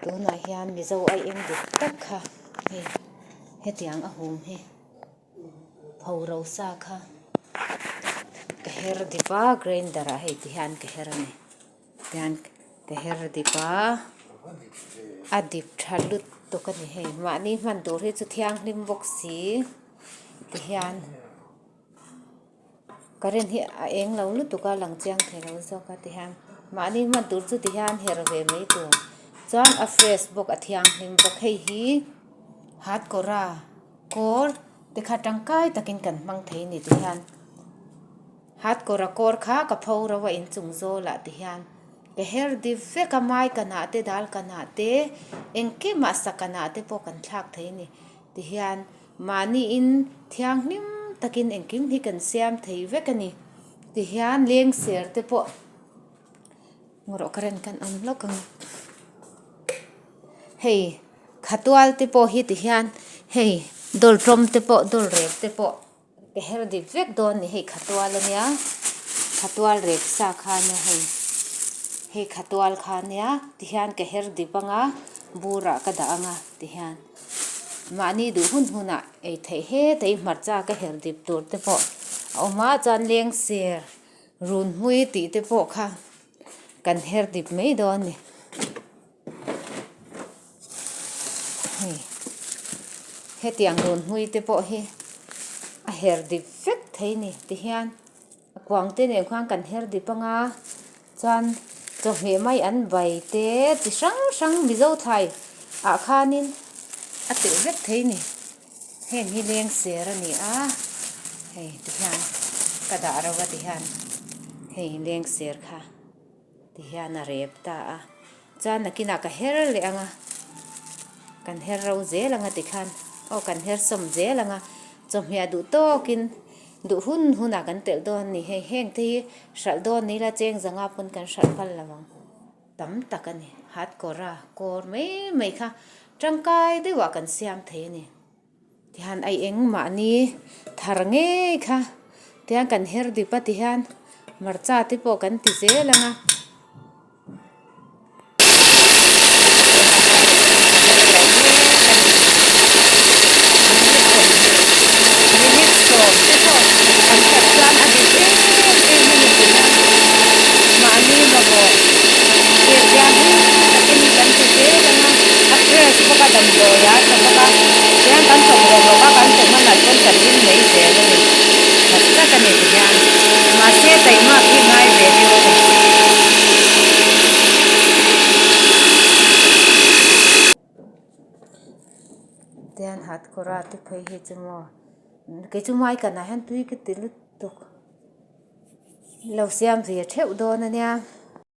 Tunah hian Mizo ai eng dik tak kha hei hetiang a hum hi pho ro sa kha ka her dip a grinder ah hei ti hian ka her a ni tihian ka her dip a a dip tha lutuk a ni hei mahni hman tur hi chu thianghlim bawk si tihian. Current hi a eng lo lutuk a lang chiang thei lo zawk a tihian mahni hman tur chu tihian her ve mai tur chuan a fresh bawk a thianghlim bawk hei hi hatkawra kawr te kha tangkai takin kan hmang thei a ni tihian hatkawra kawr kha ka pho ro a inchung zawlah tihian ka her dip vek a mai kanah te dal kanah te engkimah sakanah te pawh kan thlak thei a ni tihian. Mahniin thianghlim takin engkim hi kan siam thei vek a ni. Tihian lengser te pawh rawh current kan awm hlawk ang. Hei khatual te pawh hi tihian hei dawltawm te pawh dawlrep te pawh ka her dik vek dawn a ni hei khatual a nia khatual rep sa kha a nia hei hei khatual kha a nia tihian ka her dip ang a burah ka dah ang a tihian. Mahni duh hun hunah ei theih he tei hmarcha ka her dip tur te pawh a awm a chuan lengser runhmui tih te pawh kha kan her dip mai dawn a ni. Hei hetiang runhmui te pawh hi a her dip vek thei a ni tihian. A kuang te nen khuan kan her dip anga chuan chawhmeh mai an bai te chi hrang hrang Mizo thlai ah khanin a telh vek thei a ni. Heng hi leng ser a ni a hei tihian ka dah ro a tihian hei leng ser kha tihian a rep ta a. Chuan nakinah ka her leh ang a, kan her ro zel ang a tikhan aw kan her sawm zel ang a, chawhmeh duh tawkin duh hun hunah kan telh dawn a ni. Hei heng te hi hralh dawn ni ila cheng zanga pawn kan hralh phal lo ang tam tak a ni. Hat kawra kawr mai mai kha tangkai deuhah kan siam thei a ni. Tihian a engmahni thar ngei kha tihian kan her dip a tihian hmarcha te pawh kan ti zel ang a. Minute sawm te pawh kan herh chuan a dip em em a ni tihian mahni mamawh te thianghlim takin kan ti zel ang a a fresh bawk a damdawi a tha bawk a tihian kan thawk zawh loh a kan pum a nat pawn kan in mai zel a ni tha tak a ni tihian mahse taihmak hi ngai ve deuh a ni. Tihian hatkawra te phei hi chu maw kei chu mai kanah hian tui ka ti lutuk lo siam ve theuh dawn a nia.